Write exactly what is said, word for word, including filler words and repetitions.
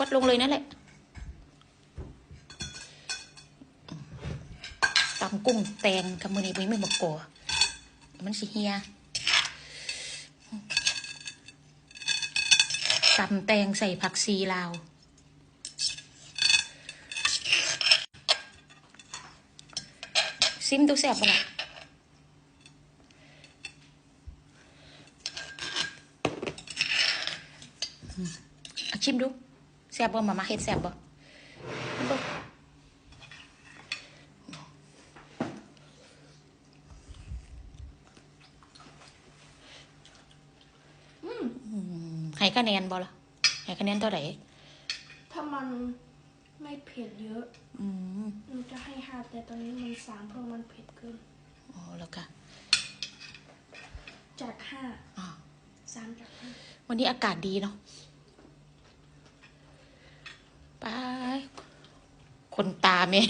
ดลงเลยนั่นแหละ ตำกุ้งแตงกับมื้อนี้บ่มีหมกกัว มันสิเหี่ย ตำแตงใส่ผักชีลาว ซิมดูแซ่บบ่ล่ะ อืม อ่ะ ชิมดู แซ่บบ่ มาม่าเฮ็ดแซ่บบ่ อืม อืม ให้คะแนนบ่ล่ะ ให้คะแนนเท่าไหร่ ถ้ามันไม่เผ็ดเยอะ อืม หนูจะให้ห้า แต่ตอนนี้มันสาม เพราะมันเผ็ดเกิน อ๋อ แล้วก็ จากห้า อ๋อ สามจากห้า วันนี้อากาศดีเนาะ ไป คนตาแม่